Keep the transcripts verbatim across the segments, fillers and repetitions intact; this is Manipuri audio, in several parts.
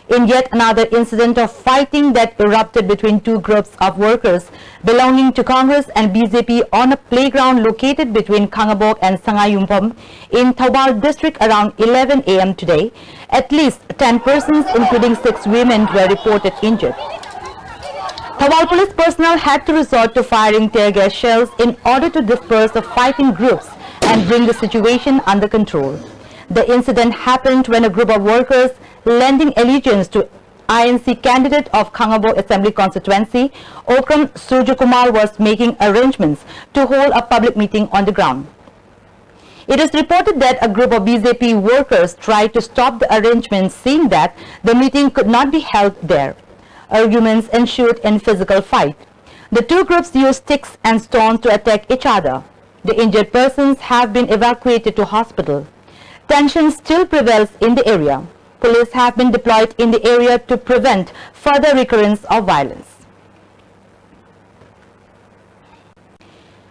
In yet another incident of fighting that erupted between two groups of workers belonging to Congress and B J P on a playground located between Khangabok and Sangaiyumpham in Thoubal district around eleven a m today, at least ten persons, including six women, were reported injured. Thoubal police personnel had to resort to firing tear gas shells in order to disperse the fighting groups and bring the situation under control. The incident happened when a group of workers lending allegiance to I N C candidate of Khangabok Assembly Constituency, Okram Surjakumar, was making arrangements to hold a public meeting on the ground. It is reported that a group of B J P workers tried to stop the arrangements, saying that the meeting could not be held there. Arguments ensued in physical fight. The two groups used sticks and stones to attack each other. The injured persons have been evacuated to hospital. Tension still prevails in the area. Police have been deployed in the area to prevent further recurrence of violence.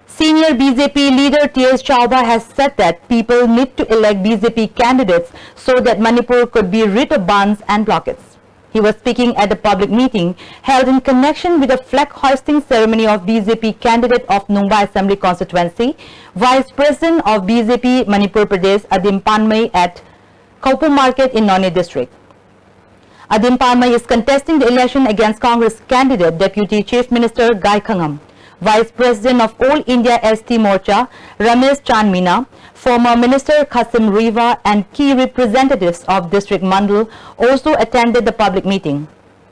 Senior B J P leader T S Chauba has said that people need to elect B J P candidates so that Manipur could be rid of bans and blockades. He was speaking at a public meeting held in connection with the flag hoisting ceremony of B J P candidate of Nungba Assembly Constituency, Vice President of B J P Manipur Pradesh Adim Panmei at Khoupum Market in Noney district. Adim Panmei is contesting the election against Congress candidate Deputy Chief Minister Gai Khangam. Vice President of All India S T Morcha, Ramesh Chandmina, former Minister Khasim Riva and key representatives of District Mandal also attended the public meeting.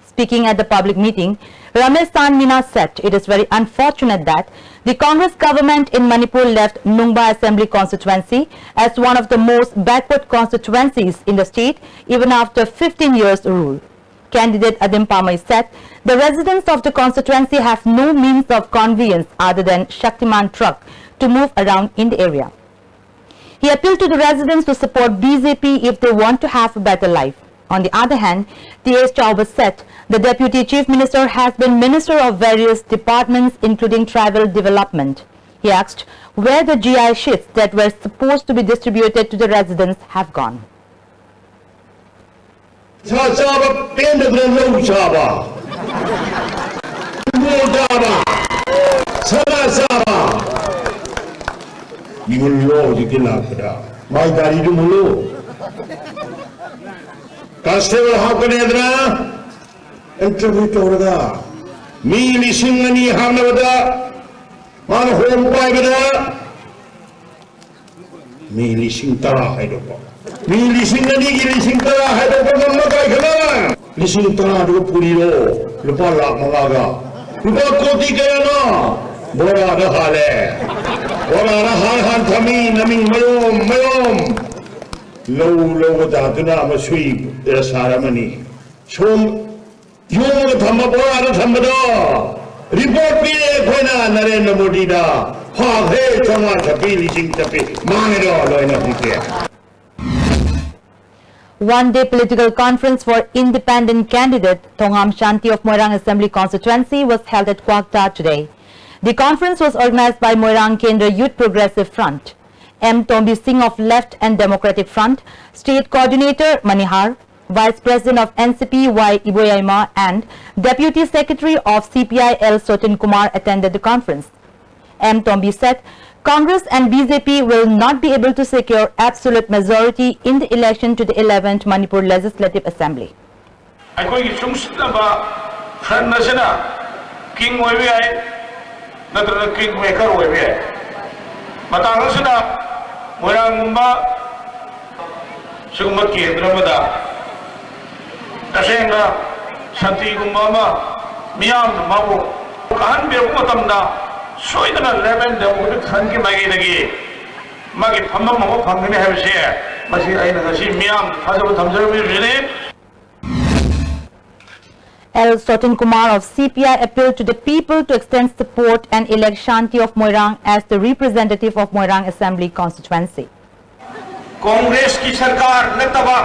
Speaking at the public meeting, Ramesh Chandmina said it is very unfortunate that the Congress government in Manipur left Nungba Assembly Constituency as one of the most backward constituencies in the state even after fifteen years rule. Candidate Adim Panmei said the residents of the constituency have no means of conveyance other than Shaktiman truck to move around in the area. He appealed to the residents to support B J P if they want to have a better life. On the other hand, T S Chauba said the Deputy Chief Minister has been Minister of various departments including tribal development. He asked where the G I sheets that were supposed to be distributed to the residents have gone. ꯁꯥ ꯆꯥꯕ ꯄꯦꯟꯗꯗꯅ ꯂꯧ ꯆꯥꯕ, ꯐꯨꯠꯕꯣꯜ ꯆꯥꯕ, ꯁꯅꯥ ꯆꯥꯕ꯫ ꯌꯦꯡꯍꯜꯂꯣ ꯍꯧꯖꯤꯛꯇꯤ ꯂꯥꯛꯄꯗ꯫ ꯃꯥꯏ ꯒꯥꯔꯤꯗꯨ ꯃꯨꯜꯂꯨ꯫ ꯀꯟꯁꯇꯦꯕꯜ ꯍꯥꯞꯀꯅꯤ ꯍꯥꯏꯗꯅ ꯏꯟꯇꯔꯚ꯭ꯌꯨ ꯇꯧꯔꯒ ꯃꯤ ꯂꯤꯁꯤꯡ ꯑꯅꯤ ꯍꯥꯞꯅꯕꯗ ꯃꯥꯅ ꯍꯣꯝ ꯄꯥꯏꯕꯗ ꯃꯤ ꯂꯤꯁꯤꯡ ꯇꯔꯥ ꯍꯥꯏꯗꯣꯛꯄ꯫ ꯃꯤ ꯂꯤꯁꯤꯡ ꯑꯅꯤꯒꯤ ꯂꯤꯁꯤꯡ ꯇꯔꯥ ꯍꯥꯏꯗꯣꯛꯄ ꯉꯝꯕ ꯀꯥꯏ ꯈꯅ? ꯂꯤꯁꯤꯡ ꯇꯔꯥꯗꯨꯒ ꯄꯨꯔꯤꯔꯣ? ꯂꯨꯄꯥ ꯂꯥꯈ ꯃꯉꯥꯒ꯫ ꯂꯨꯄꯥ ꯀꯣꯇꯤ ꯀꯌꯥꯅꯣ? ꯕꯣꯔꯥꯗ ꯍꯥꯜꯂꯦ꯫ ꯕꯣꯔꯥꯗ ꯍꯥꯟ ꯍꯥꯟ ꯊꯝꯃꯤ, ꯅꯃꯤꯡ ꯃꯌꯣꯝ ꯃꯌꯣꯝ꯫ ꯂꯧ ꯂꯧꯕ ꯖꯥꯠꯇꯨꯅ ꯑꯃ ꯁꯨꯏ ꯁꯥꯔꯝꯃꯅꯤ꯫ ꯁꯣꯝ ꯌꯣꯝꯃꯒ ꯊꯝꯕ ꯕꯣꯔꯥꯗ ꯊꯝꯕꯗꯣ ꯔꯤꯄꯣꯔꯠ ꯄꯤꯔꯦ ꯑꯩꯈꯣꯏꯅ ꯅꯔꯦꯟꯗ꯭ꯔ ꯃꯣꯗꯤꯗ꯫ ꯐꯥꯈ꯭ꯔꯦ ꯆꯥꯝꯃꯉꯥ ꯆꯠꯄꯤ, ꯂꯤꯁꯤꯡ ꯆꯠꯄꯤ, ꯃꯥꯡꯉꯦꯗꯣ ꯂꯣꯏꯅ ꯍꯧꯖꯤꯛꯇꯤ꯫ One-day political conference for independent candidate Thongham Shanti of Moirang Assembly Constituency was held at Kwakta today. The conference was organized by Moirang Kendra Youth Progressive Front. M Tombi Singh of Left and Democratic Front, State Coordinator Manihar, Vice President of N C P Y Iboyaima and Deputy Secretary of C P I L Sotin Kumar attended the conference. M Tombi said Congress and B J P will not be able to secure absolute majority in the election to the eleventh Manipur Legislative Assembly. ꯑꯩꯈꯣꯏꯒꯤ ꯆꯨꯡꯁꯤꯟꯅꯕ ꯐ꯭ꯔꯟ ꯑꯁꯤꯅ ꯀꯤꯡ ꯑꯣꯏꯕ ꯌꯥꯏ, ꯅꯠꯇ꯭ꯔꯒ ꯀꯤꯡ ꯃꯦꯀꯔ ꯑꯣꯏꯕ ꯌꯥꯏ꯫ ꯃꯇꯥꯡ ꯑꯁꯤꯗ ꯃꯣꯏꯔꯥꯡꯒꯨꯝꯕ ꯁꯤꯒꯨꯝꯕ ꯀꯦꯟꯗ꯭ꯔ ꯑꯃꯗ ꯇꯁꯦꯡꯅ ꯁꯥꯟꯇꯤꯒꯨꯝꯕ ꯑꯃ ꯃꯤꯌꯥꯝꯅ ꯃꯥꯕꯨ ꯀꯥꯍꯟꯕꯤꯔꯛꯄ ꯃꯇꯝꯗ ꯁꯣꯏꯗꯅ ꯂꯦꯐ ꯑꯦꯟ ꯗꯦꯃꯣꯀ꯭ꯔꯦꯇꯤꯛ ꯐ꯭ꯔꯟꯠꯀꯤ ꯃꯥꯏꯀꯩꯗꯒꯤ ꯃꯥꯒꯤ ꯐꯝꯐꯝ ꯑꯃ ꯐꯪꯒꯅꯤ ꯍꯥꯏꯕꯁꯦ ꯃꯁꯤ ꯑꯩꯅ ꯉꯁꯤ ꯃꯤꯌꯥꯝꯗ ꯊꯥꯖꯕ ꯊꯝꯖꯔꯝꯃꯤꯕꯁꯤꯅꯤ꯫ L Sotin Kumar of C P I appealed to the people to extend support and elect Shanti of Moirang as the representative of Moirang Assembly Constituency. ꯀꯣꯡꯒ꯭ꯔꯦꯁꯀꯤ ꯁꯔꯀꯥꯔ ꯅꯠꯇꯕ,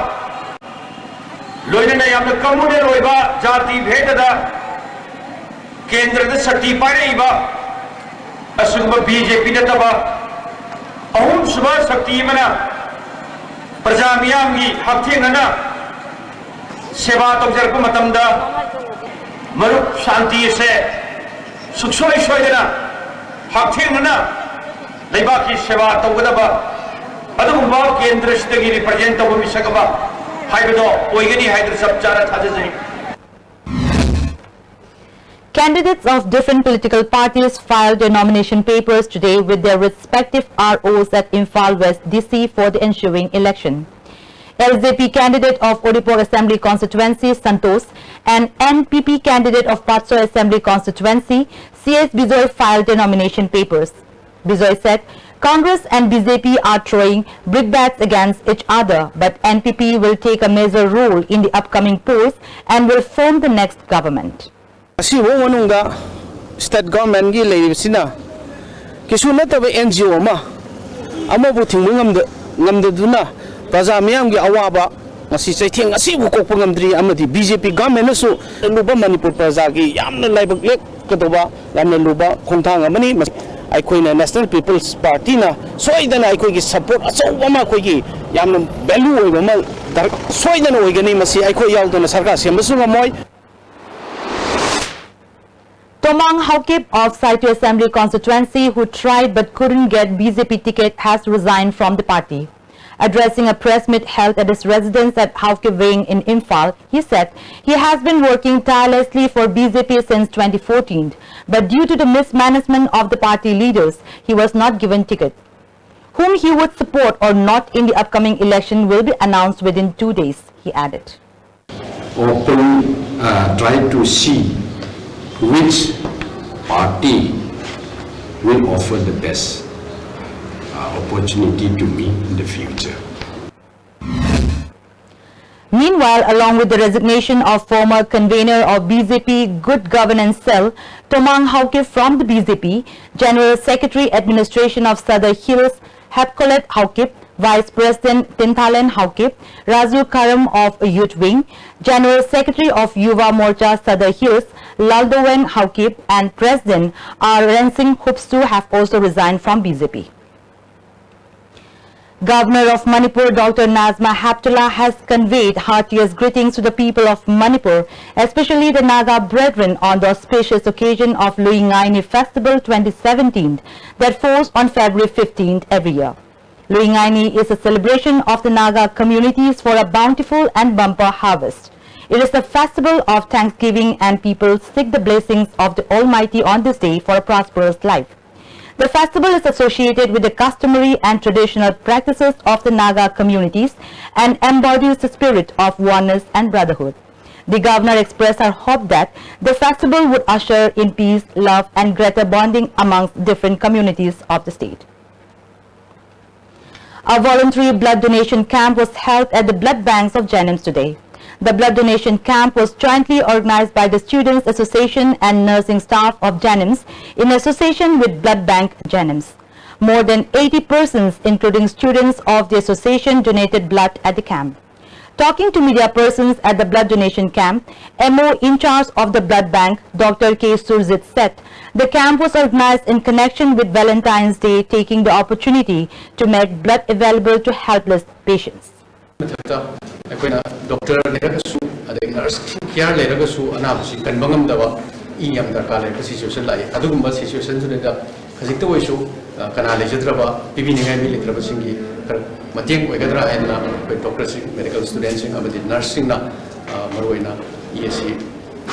ꯂꯣꯏꯅꯅ ꯌꯥꯝꯅ ꯀꯝꯃꯨꯅꯦꯜ ꯑꯣꯏꯕ ꯖꯥꯇꯤ ꯚꯦꯗꯗ ꯀꯦꯟꯗ꯭ꯔꯗ ꯁꯛꯇꯤ ꯄꯥꯏꯔꯛꯏꯕ ꯑꯁꯤꯒꯨꯝꯕ ꯕꯤ ꯖꯦ ꯄꯤ ꯅꯠꯇꯕ ꯑꯍꯨꯝꯁꯨꯕ ꯁꯛꯇꯤ ꯑꯃꯅ ꯄ꯭ꯔꯖꯥ ꯃꯤꯌꯥꯝꯒꯤ ꯍꯛꯊꯦꯡꯅꯅ ꯁꯦꯕꯥ ꯇꯧꯖꯔꯛꯄ ꯃꯇꯝꯗ ꯃꯔꯨꯞ ꯁꯥꯟꯇꯤ ꯑꯁꯦ ꯁꯨꯡꯁꯣꯏ ꯁꯣꯏꯗꯅ ꯍꯛꯊꯦꯡꯅꯅ ꯂꯩꯕꯥꯛꯀꯤ ꯁꯦꯕꯥ ꯇꯧꯒꯗꯕ ꯑꯗꯨꯒꯨꯝꯕ ꯀꯦꯟꯗ꯭ꯔꯁꯤꯗꯒꯤ ꯔꯤꯄ꯭ꯔꯖꯦꯟ ꯇꯧꯕ ꯃꯤꯁꯛ ꯑꯃ ꯍꯥꯏꯕꯗꯣ ꯑꯣꯏꯒꯅꯤ ꯍꯥꯏꯗꯅ ꯆꯞ ꯆꯥꯅ ꯊꯥꯖꯖꯩ꯫ Candidates of different political parties filed their nomination papers today with their respective R Os at Imphal West D C for the ensuing election. L J P candidate of Uripok Assembly Constituency, Santos, and N P P candidate of Patso Assembly Constituency, C S Bijoy, filed their nomination papers. Bijoy said Congress and B J P are throwing brickbats against each other, but N P P will take a major role in the upcoming polls and will form the next government. ꯑꯁꯤꯐꯥꯎ ꯃꯅꯨꯡꯗ ꯁ꯭ꯇꯦꯠ ꯒꯚꯔꯟꯃꯦꯟꯒꯤ ꯂꯩꯔꯤꯕꯁꯤꯅ ꯀꯩꯁꯨ ꯅꯠꯇꯕ ꯑꯦꯟ ꯖꯤ ꯑꯣ ꯑꯃ ꯑꯃꯕꯨ ꯊꯤꯡꯕ ꯉꯝꯗ ꯉꯝꯗꯗꯨꯅ ꯄ꯭ꯔꯖꯥ ꯃꯤꯌꯥꯝꯒꯤ ꯑꯋꯥꯕ ꯉꯁꯤ ꯆꯩꯊꯦꯡ ꯑꯁꯤꯕꯨ ꯀꯣꯛꯄ ꯉꯝꯗ꯭ꯔꯤ ꯑꯃꯗꯤ ꯕꯤ ꯖꯦ ꯄꯤ ꯒꯚꯔꯟꯃꯦꯟꯅꯁꯨ ꯂꯨꯕ ꯃꯅꯤꯄꯨꯔ ꯄ꯭ꯔꯖꯥꯒꯤ ꯌꯥꯝꯅ ꯂꯥꯏꯕꯛ ꯂꯦꯛꯀꯗꯧꯕ ꯌꯥꯝꯅ ꯂꯨꯕ ꯈꯣꯡꯊꯥꯡ ꯑꯃꯅꯤ꯫ ꯑꯩꯈꯣꯏꯅ ꯅꯦꯁꯅꯦꯜ ꯄꯤꯄꯜꯁ ꯄꯥꯔꯇꯤꯅ ꯁꯣꯏꯗꯅ ꯑꯩꯈꯣꯏꯒꯤ ꯁꯄꯣꯔꯠ ꯑꯆꯧꯕ ꯑꯃ ꯑꯩꯈꯣꯏꯒꯤ ꯌꯥꯝꯅ ꯚꯦꯂꯨ ꯑꯣꯏꯕ ꯑꯃ ꯗꯔ- ꯁꯣꯏꯗꯅ ꯑꯣꯏꯒꯅꯤ꯫ ꯃꯁꯤ ꯑꯩꯈꯣꯏ ꯌꯥꯎꯗꯅ ꯁꯔꯀꯥꯔ ꯁꯦꯝꯕꯁꯨ ꯉꯝꯃꯣꯏ꯫ Tomang Haokip of Saitu Assembly Constituency, who tried but couldn't get B J P ticket, has resigned from the party. Addressing a press meet held at his residence at Haokip Wing in Imphal, he said he has been working tirelessly for B J P since twenty fourteen, but due to the mismanagement of the party leaders, he was not given ticket. Whom he would support or not in the upcoming election will be announced within two days, he added. Open, uh, try to see which party will offer the best, uh, opportunity to me in the future. Meanwhile, along with the resignation of former convener of B J P Good Governance Cell, Tomang Haokip from the B J P, General Secretary Administration of Sadar Hills, Hepkolet Haokip, Vice President Tinthalen Haokip, Raju Karam of Youth Wing, General Secretary of Yuva Morcha Sadar Hills, Laldowen Haokip, and President R Rensing Hupsu have also resigned from B J P. Governor of Manipur, Doctor Najma Heptulla, has conveyed heartiest greetings to the people of Manipur, especially the Naga brethren, on the auspicious occasion of Luingaini Festival twenty seventeen that falls on February fifteenth every year. Luingaini is a celebration of the Naga communities for a bountiful and bumper harvest. It is a festival of thanksgiving, and people seek the blessings of the Almighty on this day for a prosperous life. The festival is associated with the customary and traditional practices of the Naga communities and embodies the spirit of oneness and brotherhood. The governor expressed her hope that the festival would usher in peace, love, and greater bonding amongst different communities of the state. A voluntary blood donation camp was held at the blood banks of JNIMS today. The blood donation camp was jointly organized by the Students Association and nursing staff of JNIMS in association with Blood Bank JNIMS. More than eighty persons, including students of the association, donated blood at the camp. Talking to media persons at the blood donation camp, M O in charge of the blood bank, Doctor K Surjit, said the camp was organized in connection with Valentine's Day, taking the opportunity to make blood available to helpless patients. ꯃꯊꯛꯇ ꯑꯩꯈꯣꯏꯅ ꯗꯣꯛꯇꯔ ꯂꯩꯔꯒꯁꯨ, ꯑꯗꯒꯤ ꯅꯔꯁ ꯀꯤꯌꯥꯔ ꯂꯩꯔꯒꯁꯨ, ꯑꯅꯥꯕꯁꯤ ꯀꯟꯕ ꯉꯝꯗꯕ, ꯏ ꯌꯥꯝ ꯗꯔꯀꯥꯔ ꯂꯩꯔꯛꯄ ꯁꯤꯆꯨꯋꯦꯁꯟ ꯂꯥꯛꯏ꯫ ꯑꯗꯨꯒꯨꯝꯕ ꯁꯤꯆꯨꯋꯦꯁꯟꯗꯨꯗ ꯈꯖꯤꯛꯇ ꯑꯣꯏꯁꯨ, ꯑ, ꯀꯅꯥ ꯂꯩꯖꯗ꯭ꯔꯕ, ꯄꯤꯕꯤꯅꯤꯡꯉꯥꯏ ꯃꯤ ꯂꯩꯇ꯭ꯔꯕꯁꯤꯡꯒꯤ ꯈꯔ ꯃꯇꯦꯡ ꯑꯣꯏꯒꯗ꯭ꯔꯥ ꯍꯥꯏꯗꯅ ꯑꯩꯈꯣꯏ ꯗꯣꯛꯇꯔꯁꯤꯡ, ꯃꯦꯗꯤꯀꯦꯜ ꯁ꯭ꯇꯨꯗꯦꯟꯁꯤꯡ ꯑꯃꯗꯤ ꯅꯔꯁꯁꯤꯡꯅ, ꯑ, ꯃꯔꯨꯑꯣꯏꯅ ꯏ ꯑꯁꯤ,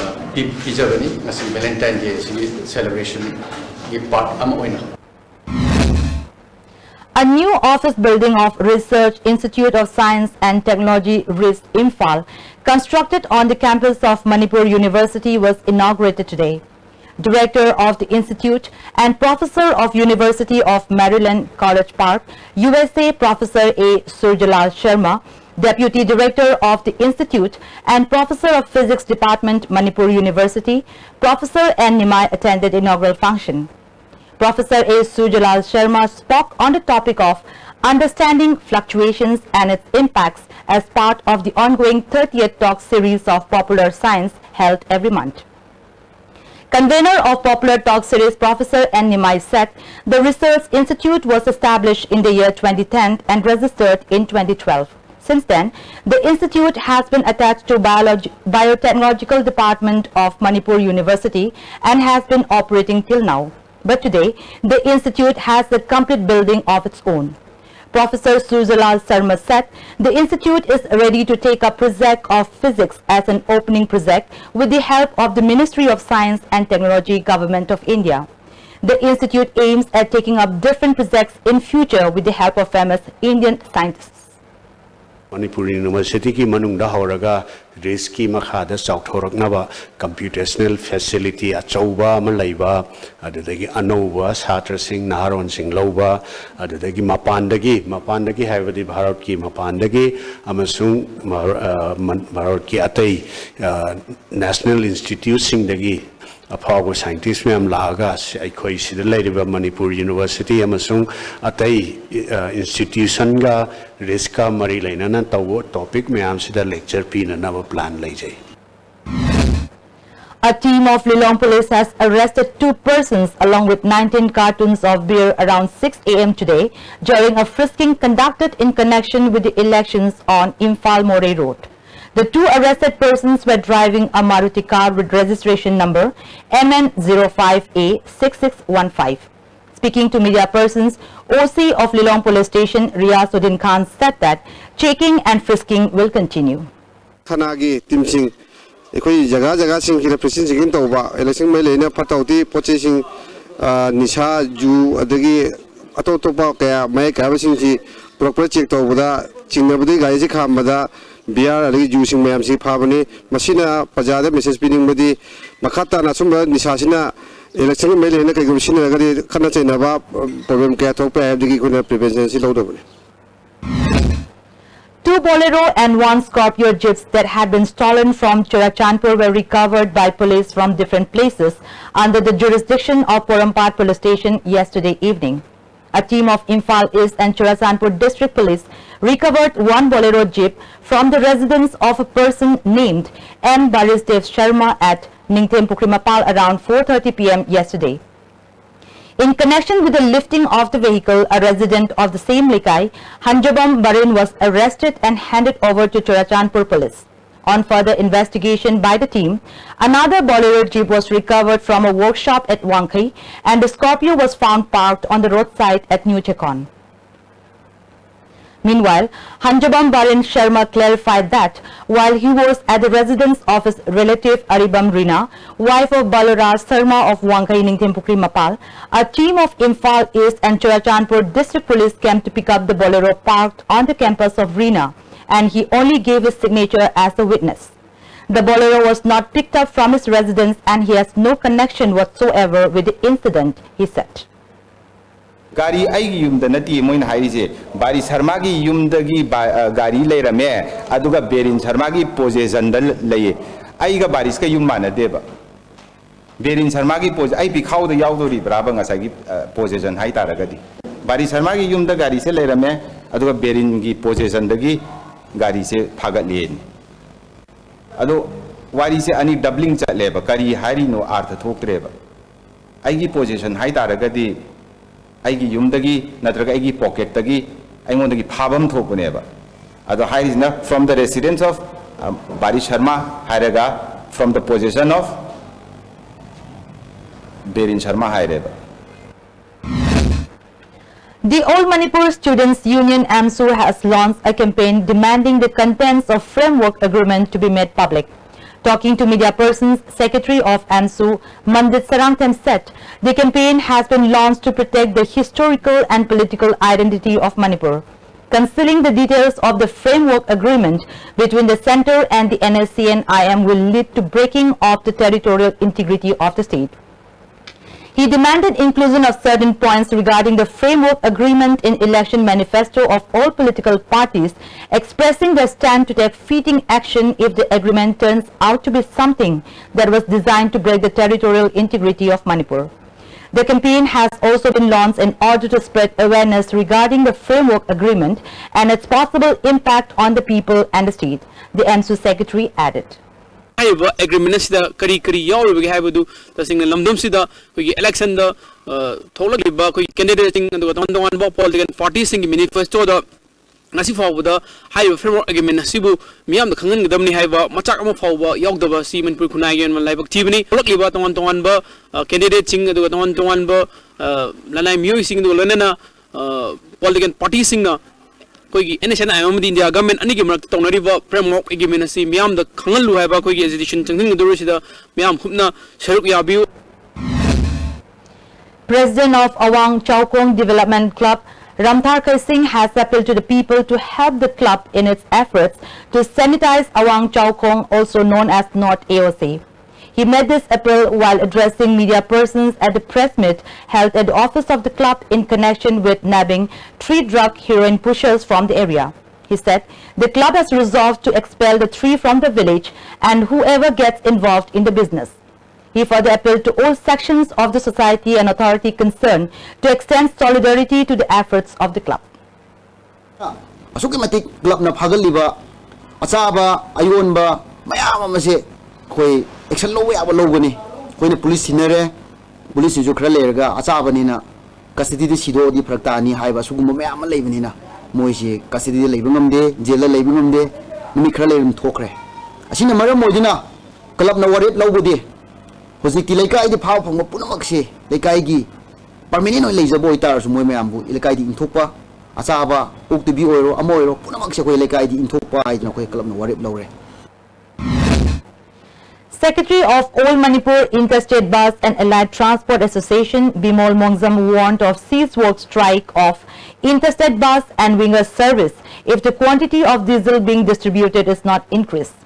ꯑ, ꯄꯤ-, ꯄꯤꯖꯕꯅꯤ꯫ ꯉꯁꯤ ꯚꯦꯂꯦꯟꯇꯥꯏꯟ ꯗꯦ ꯑꯁꯤꯒꯤ ꯁꯦꯂꯦꯕ꯭ꯔꯦꯁꯟꯒꯤ ꯄꯥꯔꯠ ꯑꯃ ꯑꯣꯏꯅ꯫ A new office building of Research Institute of Science and Technology, RIST, Imphal, constructed on the campus of Manipur University, was inaugurated today. Director of the institute and professor of University of Maryland College Park, U S A, Professor A Surjalal Sharma, Deputy Director of the institute and professor of Physics Department, Manipur University, Professor N Nimai, attended inaugural function. Professor A Surjalal Sharma spoke on the topic of understanding fluctuations and its impacts as part of the ongoing thirtieth talk series of popular science held every month. Convener of popular talk series, Professor N. Nimai said the research institute was established in the year twenty ten and registered in twenty twelve. Since then, the institute has been attached to Biolog- Biotechnological Department of Manipur University and has been operating till now. But today, the institute has the complete building of its own. Professor Surjalal Sharma said the institute is ready to take up project of physics as an opening project with the help of the Ministry of Science and Technology, Government of India. The institute aims at taking up different projects in future with the help of famous Indian scientists. Manipur ꯌꯨꯅꯤꯚꯔꯁꯤꯇꯤꯒꯤ ꯃꯅꯨꯡꯗ ꯍꯧꯔꯒ ꯔꯤꯁꯀꯤ ꯃꯈꯥꯗ ꯆꯥꯎꯊꯣꯔꯛꯅꯕ ꯀꯝꯄ꯭ꯌꯨꯇꯦꯁꯅꯦꯜ ꯐꯦꯁꯤꯂꯤꯇꯤ ꯑꯆꯧꯕ ꯑꯃ ꯂꯩꯕ, ꯑꯗꯨꯗꯒꯤ ꯑꯅꯧꯕ ꯁꯥꯇ꯭ꯔꯁꯤꯡ, ꯅꯍꯥꯔꯣꯟꯁꯤꯡ ꯂꯧꯕ, ꯑꯗꯨꯗꯒꯤ ꯃꯄꯥꯟꯗꯒꯤ, ꯃꯄꯥꯟꯗꯒꯤ ꯍꯥꯏꯕꯗꯤ ꯚꯥꯔꯠꯀꯤ ꯃꯄꯥꯟꯗꯒꯤ ꯑꯃꯁꯨꯡ ꯃꯍꯥ- ꯑ, ꯃꯟ- ꯚꯥꯔꯠꯀꯤ ꯑꯇꯩ, ꯑ, ꯅꯦꯁꯅꯦꯜ ꯏꯟꯁꯇꯤꯇ꯭ꯌꯨꯠꯁꯤꯡꯗꯒꯤ ꯑꯐꯥꯎꯕ ꯁꯥꯏꯟꯇꯤꯁ ꯃꯌꯥꯝ ꯂꯥꯛꯑꯒ ꯁꯤ-, ꯑꯩꯈꯣꯏ ꯁꯤꯗ ꯂꯩꯔꯤꯕ ꯃꯅꯤꯄꯨꯔ ꯌꯨꯅꯤꯚꯔꯁꯤꯇꯤ ꯑꯃꯁꯨꯡ ꯑꯇꯩ, ꯑ, ꯏꯟꯁꯇꯤꯇ꯭ꯌꯨꯁꯟꯒ ꯔꯤꯁꯀ ꯃꯔꯤ ꯂꯩꯅꯅ ꯇꯧꯕ ꯇꯣꯄꯤꯛ ꯃꯌꯥꯝꯁꯤꯗ ꯂꯦꯛꯆꯔ ꯄꯤꯅꯅꯕ ꯄ꯭ꯂꯥꯟ ꯂꯩꯖꯩ꯫ A team of Lilong police has arrested two persons along with nineteen cartons of beer around six a m today during a frisking conducted in connection with the elections on Imphal Moreh Road. The two arrested persons were driving a Maruti car with registration number M N zero five A six six one five. Speaking to media persons, O C of Lilong Police Station, Riasuddin Khan, said that checking and frisking will continue. ꯊꯥꯅꯥꯒꯤ ꯇꯤꯝꯁꯤꯡ ꯑꯩꯈꯣꯏ ꯖꯒꯥ ꯖꯒꯥꯁꯤꯡꯁꯤꯗ ꯄ꯭ꯔꯤꯁꯤꯟ ꯆꯦꯀꯤꯡ ꯇꯧꯕ, ꯏꯂꯦꯛꯁꯟ ꯃꯔꯤ ꯂꯩꯅ ꯐꯠꯇ ꯍꯥꯎꯗꯤ ꯄꯣꯠ ꯆꯩꯁꯤꯡ, ꯑ, ꯅꯤꯁꯥ, ꯖꯨ, ꯑꯗꯒꯤ ꯑꯇꯣꯞ ꯑꯇꯣꯞꯄ ꯀꯌꯥ ꯃꯌꯥꯏ ꯀꯥꯏꯕꯁꯤꯡꯁꯤ ꯄꯨꯔꯛꯄꯗ ꯆꯦꯛ ꯇꯧꯕꯗ ꯆꯤꯡꯅꯕꯗꯒꯤ ꯒꯥꯔꯤꯁꯤ ꯈꯥꯝꯕꯗ ꯕꯤꯌꯥꯔ ꯑꯗꯒꯤ ꯖꯨꯁꯤꯡ ꯃꯌꯥꯝꯁꯤ ꯐꯥꯕꯅꯤ꯫ ꯃꯁꯤꯅ ꯄ꯭ꯔꯖꯥꯗ ꯃꯦꯁꯦꯖ ꯄꯤꯅꯤꯡꯕꯗꯤ ꯃꯈꯥ ꯇꯥꯅ ꯑꯁꯨꯝꯕ ꯅꯤꯁꯥꯁꯤꯅ ꯏꯂꯦꯛꯁꯟꯒ ꯃꯔꯤ ꯂꯩꯅꯅ ꯀꯩꯒꯨꯝꯕ ꯁꯤꯖꯤꯟꯅꯔꯒꯗꯤ ꯈꯠꯅ ꯆꯩꯅꯕ, ꯄ꯭ꯔꯣꯕ꯭ꯂꯦꯝ ꯀꯌꯥ ꯊꯣꯛꯄ ꯌꯥꯏ ꯍꯥꯏꯕꯗꯒꯤ ꯑꯩꯈꯣꯏꯅ ꯄ꯭ꯔꯤꯚꯦꯟꯁꯟꯁꯤ ꯂꯧꯗꯕꯅꯤ꯫ Two Bolero and one Scorpio jeeps that had been stolen from Churachandpur were recovered by police from different places under the jurisdiction of Porompat Police Station yesterday evening. A team of Imphal East and Churachandpur District Police recovered one Bolero jeep from the residence of a person named M. Barisdev Sharma at Ningthempukri Mapal around four thirty p m yesterday. In connection with the lifting of the vehicle, a resident of the same Leikai, Hanjabam Barin, was arrested and handed over to Churachandpur police. On further investigation by the team, another Bolero jeep was recovered from a workshop at Wangkhei and the Scorpio was found parked on the roadside at New Chekon. Meanwhile, Hanjabam Barin Sharma clarified that while he was at the residence of his relative Aribam Rina, wife of Baloraj Sharma of Wangkhei Ningthempukri Mapal, a team of Imphal East and Churachandpur District Police came to pick up the Bolero parked on the campus of Rina, and he only gave his signature as a witness. The Bolero was not picked up from his residence and he has no connection whatsoever with the incident, he said. ꯒꯥꯔꯤ ꯑꯩꯒꯤ ꯌꯨꯝꯗ ꯅꯠꯇꯦ ꯃꯣꯏꯅ ꯍꯥꯏꯔꯤꯁꯦ꯫ ꯕꯥꯔꯤꯁ ꯁꯔꯃꯥꯒꯤ ꯌꯨꯝꯗꯒꯤ ꯕꯥ- ꯑ, ꯒꯥꯔꯤ ꯂꯩꯔꯝꯃꯦ, ꯑꯗꯨꯒ ꯕꯦꯔꯤꯟ ꯁꯔꯃꯥꯒꯤ ꯄꯣꯖꯦꯁꯟꯗ ꯂꯩꯌꯦ꯫ ꯑꯩꯒ ꯕꯥꯔꯤꯁꯀ ꯌꯨꯝ ꯃꯥꯟꯅꯗꯦꯕ꯫ ꯕꯦꯔꯤꯟ ꯁꯔꯃꯥꯒꯤ ꯄꯣꯖ- ꯑꯩ ꯄꯤꯈꯥꯎꯗ ꯌꯥꯎꯗꯣꯔꯤꯕ꯭ꯔꯥꯕ ꯉꯁꯥꯏꯒꯤ, ꯑ, ꯄꯣꯖꯦꯁꯟ ꯍꯥꯏ ꯇꯥꯔꯒꯗꯤ? ꯕꯥꯔꯤꯁ ꯁꯔꯃꯥꯒꯤ ꯌꯨꯝꯗ ꯒꯥꯔꯤꯁꯦ ꯂꯩꯔꯝꯃꯦ, ꯑꯗꯨꯒ ꯕꯦꯔꯤꯟꯒꯤ ꯄꯣꯖꯦꯁꯟꯗꯒꯤ ꯒꯥꯔꯤꯁꯦ ꯐꯥꯒꯠꯂꯦꯅꯤ꯫ ꯑꯗꯣ ꯋꯥꯔꯤꯁꯦ ꯑꯅꯤ ꯗꯕ꯭ꯂꯤꯡ ꯆꯠꯂꯦꯕ꯫ ꯀꯔꯤ ꯍꯥꯏꯔꯤꯅꯣ ꯑꯥꯔꯊ ꯊꯣꯛꯇ꯭ꯔꯦꯕ꯫ ꯑꯩꯒꯤ ꯄꯣꯖꯦꯁꯟ ꯍꯥꯏ ꯇꯥꯔꯒꯗꯤ ꯑꯩꯒꯤ ꯌꯨꯝꯗꯒꯤ ꯅꯠꯇ꯭ꯔꯒ ꯑꯩꯒꯤ ꯄꯣꯀꯦꯠꯇꯒꯤ ꯑꯩꯉꯣꯟꯗꯒꯤ ꯐꯥꯕꯝ ꯊꯣꯛꯄꯅꯦꯕ꯫ ꯑꯗꯣ ꯍꯥꯏꯔꯤꯁꯤꯅ from the residence of, ꯑ, ꯕꯥꯔꯤꯁ ꯁꯔꯃꯥ ꯍꯥꯏꯔꯒ from the possession of ꯕꯦꯔꯤꯟ Sharma ꯍꯥꯏꯔꯦꯕ꯫ The All Manipur Students Union, AMSU, has launched a campaign demanding the contents of framework agreement to be made public. Talking to media persons, secretary of AMSU, Mandit Sarangthem, said the campaign has been launched to protect the historical and political identity of Manipur. Concealing the details of the framework agreement between the centre and the NSCN IM will lead to breaking of the territorial integrity of the state. He demanded inclusion of certain points regarding the framework agreement in election manifesto of all political parties, expressing their stand to take fitting action if the agreement turns out to be something that was designed to break the territorial integrity of Manipur. The campaign has also been launched in order to spread awareness regarding the framework agreement and its possible impact on the people and the state, the AMSU secretary added. ꯍꯥꯏꯔꯤꯕ ꯑꯦꯒ꯭ꯔꯤꯃꯦꯟ ꯑꯁꯤꯗ ꯀꯔꯤ ꯀꯔꯤ ꯌꯥꯎꯔꯤꯕꯒꯦ ꯍꯥꯏꯕꯗꯨ ꯇꯁꯦꯡꯅ ꯂꯝꯗꯝꯁꯤꯗ ꯑꯩꯈꯣꯏꯒꯤ ꯏꯂꯦꯛꯁꯟꯗ ꯊꯣꯛꯂꯛꯂꯤꯕ ꯑꯩꯈꯣꯏꯒꯤ ꯀꯦꯟꯗꯤꯗꯦꯠꯁꯤꯡ ꯑꯗꯨꯒ ꯇꯣꯉꯥꯟ ꯇꯣꯉꯥꯟꯕ ꯄꯣꯂꯤꯇꯤꯀꯦꯜ ꯄꯥꯔꯇꯤꯁꯤꯡꯒꯤ ꯃꯦꯅꯤꯐꯦꯁꯇꯣꯗ ꯉꯁꯤ ꯐꯥꯎꯕꯗ ꯍꯥꯏꯔꯤꯕ ꯐ꯭ꯔꯦꯝꯋꯥꯔꯛ ꯑꯦꯒ꯭ꯔꯤꯃꯦꯟ ꯑꯁꯤꯕꯨ ꯃꯤꯌꯥꯝꯗ ꯈꯪꯍꯟꯒꯗꯕꯅꯤ ꯍꯥꯏꯕ ꯃꯆꯥꯛ ꯑꯃ ꯐꯥꯎꯕ ꯌꯥꯎꯗꯕ ꯑꯁꯤ ꯃꯅꯤꯄꯨꯔ ꯈꯨꯟꯅꯥꯏꯒꯤ ꯑꯣꯏꯅ ꯂꯥꯏꯕꯛ ꯊꯤꯕꯅꯤ꯫ ꯊꯣꯛꯂꯛꯂꯤꯕ ꯇꯣꯉꯥꯟ ꯇꯣꯉꯥꯟꯕ ꯀꯦꯟꯗꯤꯗꯦꯠꯁꯤꯡ ꯑꯗꯨꯒ ꯇꯣꯉꯥꯟ ꯇꯣꯉꯥꯟꯕ ꯂꯅꯥꯏ ꯃꯤꯑꯣꯏꯁꯤꯡ ꯑꯗꯨꯒ ꯂꯣꯏꯅꯅ ꯄꯣꯂꯤꯇꯤꯀꯦꯜ ꯄꯥꯔꯇꯤꯁꯤꯡꯅ ꯑꯩꯈꯣꯏꯒꯤ N S C N I M India government ꯑꯅꯤꯒꯤ ꯃꯔꯛꯇ ꯇꯧꯅꯔꯤꯕ ꯐ꯭ꯔꯦꯝꯋꯥꯔꯛ ꯑꯦꯒ꯭ꯔꯤꯃꯦꯟ ꯑꯁꯤ ꯃꯤꯌꯥꯝꯗ ꯈꯪꯍꯜꯂꯨ ꯍꯥꯏꯕ ꯑꯩꯈꯣꯏꯒꯤ ꯑꯦꯖꯤꯇꯦꯁꯟ ꯆꯪꯁꯤꯟꯒꯗꯧꯔꯤꯁꯤꯗ ꯃꯤꯌꯥꯝ ꯀꯨꯞꯅ ꯁꯔꯨꯛ ꯌꯥꯕꯤꯌꯨ꯫ President of Awang Chaukong Development Club, Ramthar Khaising, has appealed to the people to help the club in its efforts to sanitize Awang Chaukong, also known as North A O C. He made this appeal while addressing media persons at the press meet held at the office of the club in connection with nabbing three drug heroin pushers from the area. He said the club has resolved to expel the three from the village and whoever gets involved in the business. He further appealed to all sections of the society and authority concerned to extend solidarity to the efforts of the club. ꯑꯁꯨꯛꯀꯤ ꯃꯇꯤꯛ ꯀ꯭ꯂꯕꯅ ꯐꯥꯒꯠꯂꯤꯕ ꯑꯆꯥꯕ ꯑꯌꯣꯟꯕ ꯃꯌꯥꯝ ꯑꯃꯁꯦ ꯑꯩꯈꯣꯏ ꯑꯦꯛꯁꯟ ꯂꯧꯕ ꯌꯥꯕ ꯂꯧꯒꯅꯤ꯫ ꯑꯩꯈꯣꯏꯅ ꯄꯨꯂꯤꯁ ꯁꯤꯟꯅꯔꯦ, ꯄꯨꯂꯤꯁꯁꯤꯁꯨ ꯈꯔ ꯂꯩꯔꯒ ꯑꯆꯥꯕꯅꯤꯅ ꯀꯁꯇꯗꯤꯗ ꯁꯤꯗꯣꯛꯑꯗꯤ ꯐꯔꯛ ꯇꯥꯅꯤ ꯍꯥꯏꯕ ꯑꯁꯤꯒꯨꯝꯕ ꯃꯌꯥꯝ ꯑꯃ ꯂꯩꯕꯅꯤꯅ ꯃꯣꯏꯁꯤ ꯀꯁꯇꯗꯤꯗ ꯂꯩꯕ ꯉꯝꯗꯦ, ꯖꯦꯜꯗ ꯂꯩꯕ ꯉꯝꯗꯦ, ꯅꯨꯃꯤꯠ ꯈꯔ ꯂꯩꯔ ꯑꯗꯨꯝ ꯊꯣꯛꯈ꯭ꯔꯦ꯫ ꯑꯁꯤꯅ ꯃꯔꯝ ꯑꯣꯏꯗꯨꯅ ꯀ꯭ꯂꯕꯅ ꯋꯥꯔꯦꯞ ꯂꯧꯕꯗꯤ ꯍꯧꯖꯤꯛꯇꯤ ꯂꯩꯀꯥꯏꯗ ꯐꯥꯕ ꯐꯪꯕ ꯄꯨꯝꯅꯃꯛꯁꯦ ꯂꯩꯀꯥꯏꯒꯤ ꯄꯔꯃꯤꯅꯦꯟ ꯑꯣꯏꯅ ꯂꯩꯖꯕ ꯑꯣꯏꯇꯥꯔꯁꯨ ꯃꯣꯏ ꯃꯌꯥꯝꯕꯨ ꯂꯩꯀꯥꯏꯗ ꯏꯟꯊꯣꯛꯄ, ꯑꯆꯥꯕ ꯑꯣꯛꯇꯕꯤ ꯑꯣꯏꯔꯣ ꯑꯃ ꯑꯣꯏꯔꯣ ꯄꯨꯝꯅꯃꯛꯁꯦ ꯑꯩꯈꯣꯏ ꯂꯩꯀꯥꯏꯗ ꯏꯟꯊꯣꯛꯄ ꯍꯥꯏꯗꯅ ꯑꯩꯈꯣꯏ ꯀ꯭ꯂꯕꯅ ꯋꯥꯔꯦꯞ ꯂꯧꯔꯦ꯫ Secretary of All Manipur Interstate Bus and Allied Transport Association Bimol Mongjam warned of cease work strike of interstate bus and winger service if the quantity of diesel being distributed is not increased.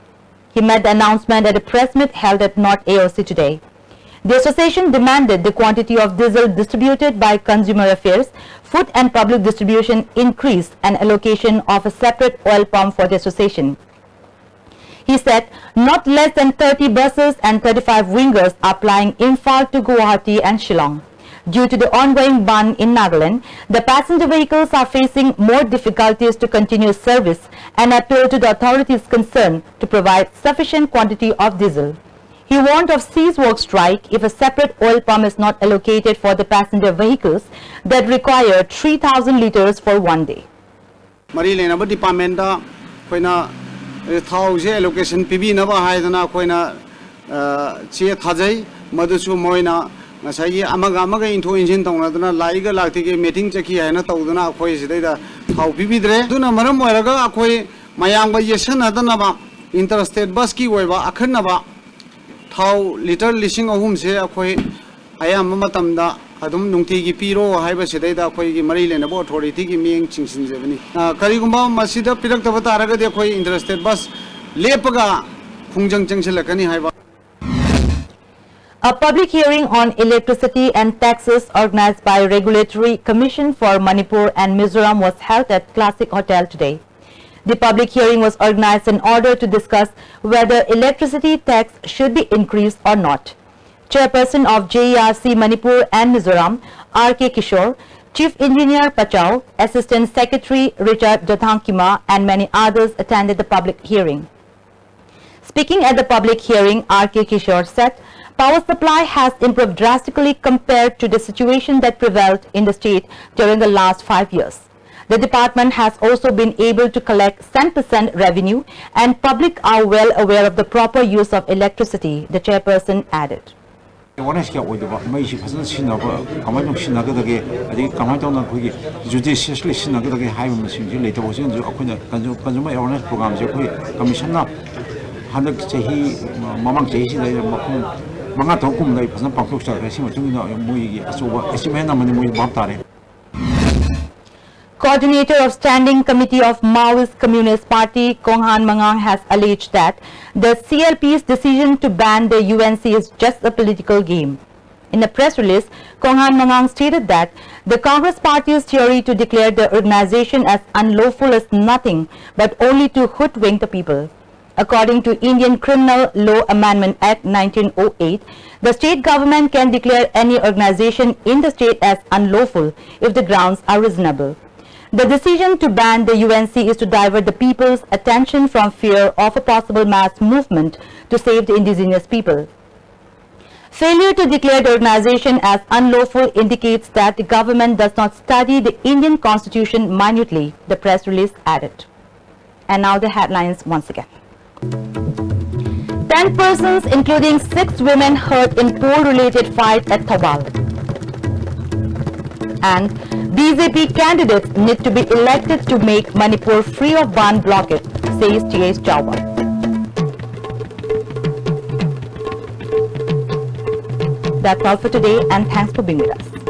He made the announcement at a press meet held at North A O C today. The association demanded the quantity of diesel distributed by Consumer Affairs, Food and Public Distribution increase and allocation of a separate oil pump for the association. He said not less than thirty buses and thirty-five wingers are plying Imphal to Guwahati and Shillong. Due to the ongoing bandh in Nagaland, the passenger vehicles are facing more difficulties to continue service and appeal to the authorities concerned to provide sufficient quantity of diesel. He warned of cease work strike if a separate oil pump is not allocated for the passenger vehicles that require three thousand liters for one day. ꯃꯔꯤ ꯂꯩꯅꯕ ꯗꯤꯄꯥꯔꯠꯃꯦꯟꯗ ꯑꯩꯈꯣꯏꯅ ꯊꯥꯎꯁꯦ ꯑꯦꯂꯣꯀꯦꯁꯟ ꯄꯤꯕꯤꯅꯕ ꯍꯥꯏꯗꯅ ꯑꯩꯈꯣꯏꯅ ꯆꯦ ꯊꯥꯖꯩ꯫ ꯃꯗꯨꯁꯨ ꯃꯣꯏꯅ ꯉꯁꯥꯏꯒꯤ ꯑꯃꯒ ꯑꯃꯒ ꯏꯟꯊꯣꯛ ꯏꯟꯁꯤꯟ ꯇꯧꯅꯗꯅ ꯂꯥꯛꯏꯒ ꯂꯥꯛꯇꯦꯒꯤ ꯃꯤꯇꯤꯡ ꯆꯠꯈꯤ ꯍꯥꯏꯅ ꯇꯧꯗꯅ ꯑꯩꯈꯣꯏ ꯁꯤꯗꯩꯗ ꯊꯥꯎ ꯄꯤꯕꯤꯗ꯭ꯔꯦ꯫ ꯑꯗꯨꯅ ꯃꯔꯝ ꯑꯣꯏꯔꯒ ꯑꯩꯈꯣꯏ ꯃꯌꯥꯝꯒ ꯌꯦꯠꯁꯟꯅꯗꯅꯕ ꯏꯟꯇꯔ ꯁ꯭ꯇꯦꯠ ꯕꯁꯀꯤ ꯑꯣꯏꯕ ꯑꯈꯟꯅꯕ ꯊꯥꯎ ꯂꯤꯇꯔ ꯂꯤꯁꯤꯡ ꯑꯍꯨꯝꯁꯦ ꯑꯩꯈꯣꯏ ꯑꯌꯥꯝꯕ ꯃꯇꯝꯗ ꯑꯗꯨꯝ ꯅꯨꯡꯇꯤꯒꯤ ꯄꯤꯔꯣ ꯍꯥꯏꯕꯁꯤꯗꯩꯗ ꯑꯩꯈꯣꯏꯒꯤ ꯃꯔꯤ ꯂꯩꯅꯕ ꯑꯣꯊꯣꯔꯤꯇꯤꯒꯤ ꯃꯤꯠꯌꯦꯡ ꯆꯤꯡꯁꯤꯟꯖꯕꯅꯤ꯫ ꯀꯔꯤꯒꯨꯝꯕ ꯃꯁꯤꯗ ꯄꯤꯔꯛꯇꯕ ꯇꯥꯔꯒꯗꯤ ꯑꯩꯈꯣꯏ ꯏꯟꯇꯔ ꯁ꯭ꯇꯦꯠ ꯕꯁ ꯂꯦꯞꯄꯒ ꯈꯣꯡꯖꯪ ꯆꯪꯁꯤꯜꯂꯛꯀꯅꯤ ꯍꯥꯏꯕ꯫ A public hearing on electricity and taxes organized by Regulatory Commission for Manipur and Mizoram was held at Classic Hotel today. The public hearing was organized in order to discuss whether electricity tax should be increased or not. Chairperson of J E R C Manipur and Mizoram, R K Kishore, Chief Engineer Pachau, Assistant Secretary Richard Jothangkima, and many others attended the public hearing. Speaking at the public hearing, R K Kishore said power supply has improved drastically compared to the situation that prevailed in the state during the last five years. The department has also been able to collect ten percent revenue, and public are well aware of the proper use of electricity, the chairperson added. Awareness ꯀꯌꯥ ꯑꯣꯏꯗꯕ, ꯃꯩꯁꯤ ꯐꯖꯅ ꯁꯤꯖꯤꯟꯅꯕ, ꯀꯃꯥꯏꯅ ꯇꯧꯅ ꯁꯤꯖꯤꯟꯅꯒꯗꯒꯦ, ꯑꯗꯒꯤ ꯀꯃꯥꯏꯅ ꯇꯧꯅ ꯑꯩꯈꯣꯏꯒꯤ ꯖꯨꯗꯤꯁꯤꯌꯁꯂꯤ ꯁꯤꯖꯤꯟꯅꯒꯗꯒꯦ ꯍꯥꯏꯕꯅꯆꯤꯡꯕꯁꯤ ꯂꯩꯇꯕ꯫ ꯍꯧꯖꯤꯛ ꯍꯧꯖꯤꯛ ꯑꯩꯈꯣꯏꯅ ꯀꯟꯖꯨ-, ꯀꯟꯖꯨꯃꯔ ꯑꯦꯋꯥꯔꯅꯦꯁ ꯄ꯭ꯔꯣꯒ꯭ꯔꯥꯝꯁꯦ ꯑꯩꯈꯣꯏ ꯀꯃꯤꯁꯟꯅ ꯍꯟꯗꯛ ꯆꯍꯤ, ꯃꯃꯥꯡ ꯆꯍꯤꯁꯤꯗ ꯃꯄꯨꯡ ꯃꯉꯥ ꯇꯔꯨꯛ ꯀꯨꯝꯕꯗ ꯑꯩ ꯐꯖꯅ ꯄꯥꯡꯊꯣꯛꯆꯔꯦ꯫ ꯁꯤ ꯃꯇꯨꯡ ꯏꯟꯅ ꯃꯣꯏꯒꯤ ꯑꯆꯧꯕ ꯑꯦꯆꯤꯞꯃꯦꯟ ꯑꯃꯅꯤ ꯃꯣꯏ ꯚꯥꯞ ꯇꯥꯔꯦ꯫ Coordinator of Standing Committee of Maoist Communist Party, Konghan Mangang, has alleged that the C L P's decision to ban the U N C is just a political game. In a press release, Konghan Mangang stated that the Congress party's theory to declare the organization as unlawful is nothing but only to hoodwink the people. According to Indian Criminal Law Amendment Act nineteen oh eight, the state government can declare any organization in the state as unlawful if the grounds are reasonable. The decision to ban the U N C is to divert the people's attention from fear of a possible mass movement to save the indigenous people. Failure to declare the organization as unlawful indicates that the government does not study the Indian constitution minutely, the press release added. And now the headlines once again. Ten persons, including six women, hurt in poll-related fight at Thoubal. And B J P candidates need to be elected to make Manipur free of Van blockade, says T H Chauhan. That's all for today, and thanks for being with us.